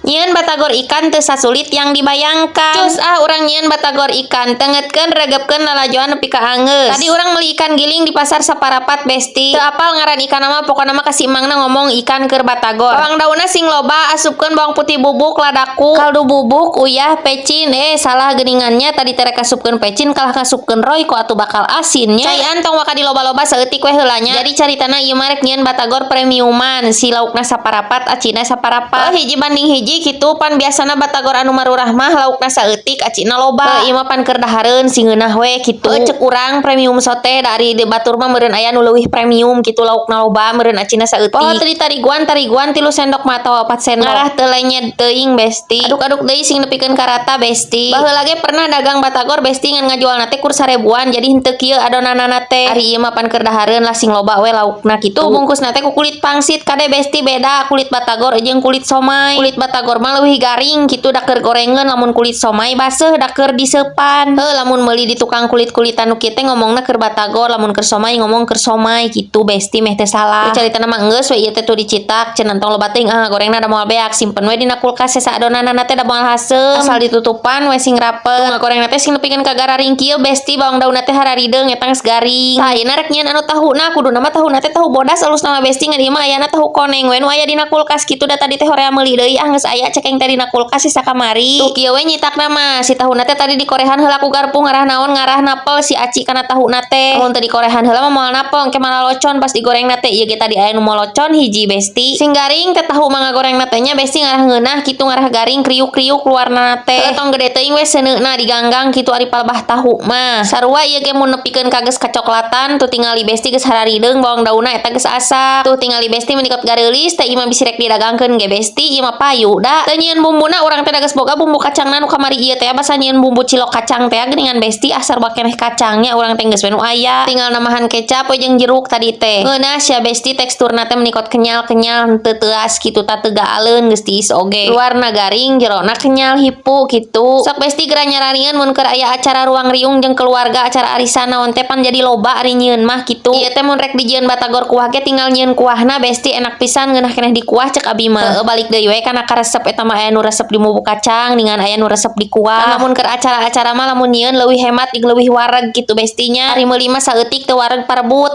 Nyieun batagor ikan teu sasulit yang dibayangkan. Cus ah, urang nyieun batagor ikan, tengetkeun, regepkeun lalajoan nepi ka anggeus. Tadi urang meuli ikan giling di pasar saparapat, Besti. Teu apal ngaran ikan mah, pokona mah kasih emangna ngomong ikan keur batagor. Bawang daunna sing loba, asupkeun bawang putih bubuk, ladaku, kaldu bubuk, uyah, pecin. Eh, salah geuningannya, tadi teh rek asupkeun pecin kalah ngasupkeun Royco, atuh bakal asinnya. Caian tong waka diloba-loba, saeutik we heula nya. Jadi caritana ieu mah rek nyieun batagor premiuman, si laukna saparapat, acina saparapat. Oh, 1:1 kitu. Pan biasana batagor anu marurah mah laukna saeutik, acina loba. Heuh, ieu mah pan keur dahareun sing ngeunah we kitu. Heuh, cek urang premium sote dari di batur mah meureun aya nu leuwih premium kitu, laukna loba meureun, acina saeutik. Poho teu ditariguan, tariguan 3 sendok mah atawa 4 sendok. Ngarah teu lenyed teuing, Besti. Aduk-aduk deui sing nepikeun ka rata, Besti. Baheula ge pernah dagang batagor, Besti, ngan ngajualna teh kur 1000-an, jadi henteu kieu adonanana teh. Ari ieu mah pan keur dahareun lah, sing loba we laukna kitu. Bungkusna teh ku kulit pangsit. Kade, Besti, beda kulit batagor jeung kulit somai. Kulit batagor mah leuwih garing kitu, da keur gorengeun, lamun kulit somai baseuh, da keur diseupan. Heuh, lamun meuli di tukang kulit-kulitan nu kieu teh ngomongna keur batagor, lamun keur somai ngomong keur somai kitu, Besti, meh teu salah. Caritana mah geus we ieu teh tuh dicitak cenah, tong loba teuing ah gorengna, da moal beak, simpen we dina kulkas sesa adonanana teh, da moal haseum asal ditutupan we sing rapet. Tuh, ngagorengna teh sing nepikeun ka gararing kieu, Besti, bawang daunna teh hararideung, eta geus garing. Tah, ayeuna rek nyieun anu tahuna, kuduna mah tahuna teh tahu bodas alusna mah, Besti, ngan ieu mah ayana tahu koneng we nu aya dina kulkas kitu, da tadi teh hoream meuli deui, ah geus aya cek aing teh dina kulkas sisa kamari. Tuh, kieu we nyitakna mah. Si tahuna teh tadi dikorehan heula ku garpu, ngarah naon, ngarah napel si aci kana tahuna teh. Lamun teu dikorehan heula mah moal napel, engke malah locon pas digorengna teh. Ieu ge tadi aya nu molocon hiji, Besti. Sing garing teh tahu mah ngagorengna teh nya, Besti, ngarah ngeunah kitu, ngarah garing, kriuk-kriuk luarna teh. Tong gede teuing we seuneuna, diganggang kitu ari palebah tahu mah. Sarua ieu ge mun nepikeun ka geus kacoklatan. Tuh tingali, Besti, geus hararideung bawang daunna, eta geus asak. Tuh tingali, Besti, menikot gareulis teh, ieu mah bisi rek didagangkeun ge, Besti, ieu mah payu da. Teu nyieun bumbuna, urang teh da geus boga bumbu kacangna nu kamari ieu teh, basa nyieun bumbu cilok kacang teh geuningan, Besti, asar keneh kacangnya urang teh geus we nu aya. Tinggal nambahan kecap we jeung jeruk tadi teh. Ngeunah sia, Besti, teksturna teh menikot kenyal-kenyal, henteu teuas kitu, tah teu gaaleun, geus tiis oge. Luarna garing, jerona kenyal hipu kitu. Sok, Besti, geura nyaranieun mun keur aya acara ruang riung jeung keluarga, acara arisan naon teh, pan jadi loba ari nyieun mah kitu. Ieu teh mun rek dijieun batagor kuah ge tinggal nyieun kuahna, Besti, enak pisan, ngeunah keneh di kuah cek abi mah. Heueuh, balik deui we kana karesep, eta mah aya nu resep di bumbu kacang ningan aya nu resep di kuah. Lamun keur acara-acara mah lamun nyieun leuwih hemat jeung leuwih wareg kitu, Bestinya. Ari meuli mah saeutik, teu wareg parebut.